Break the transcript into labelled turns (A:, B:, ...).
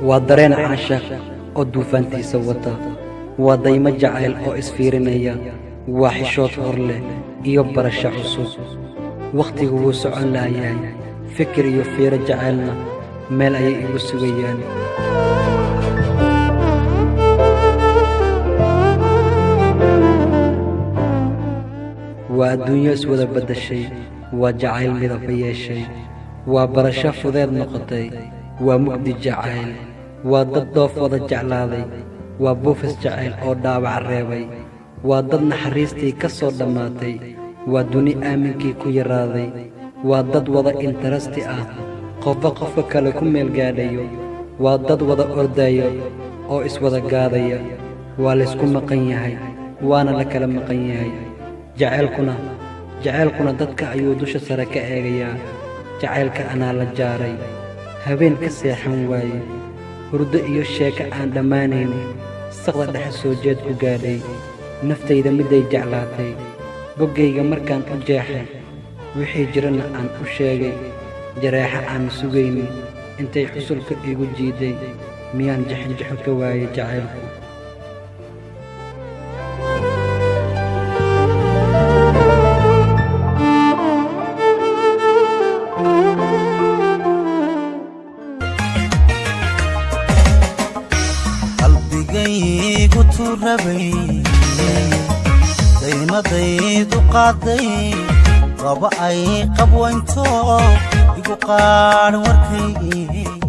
A: Waa dareen caashaq oo duufaantiisa wata, waa daymo jacayl oo isfiirinaya, waa xishood hor leh iyo barasho cusub. Wakhtigu wuu socon laayahay, fikir iyo fiiro jacaylna meel ayay igu sugayaan. Waa adduunyo iswada beddashay, waa jacayl midaba yeeshay, waa barasho fudeed noqotay, waa mugdi jacayl, waa dad dhoof wada jeclaaday, waa buufis jacayl oo dhaawac reebay, waa dad naxariistii ka soo dhammaatay, waa duni aaminkii ku yaraaday, waa dad wada interesti ah, qofba qofka kale ku meel gaadhayo, waa dad wada ordaya oo iswada gaadaya. Waa laysku maqan yahay, waana la kala maqan yahay. Jacaylkuna dadka ayuu dusha sare ka eegayaa. Jacaylka anaa la jaaray, habeen ka seexan waaye, hurdo iyo sheeko aan dhammaanayn, saqda dhexe soo jeed ku gaadhay, naftayda midday jeclaatay, boggayga markaan u jeexay, wixii jirana aan u sheegay, jareexo aan sugaynin intay xusulka igu jiiday, miyaan jixinjixo ka waayay jacaylku?
B: Qalbigaygu turabay, daymadaydu qaaday, laba ay qabwaynto igu qaadh warkaygii.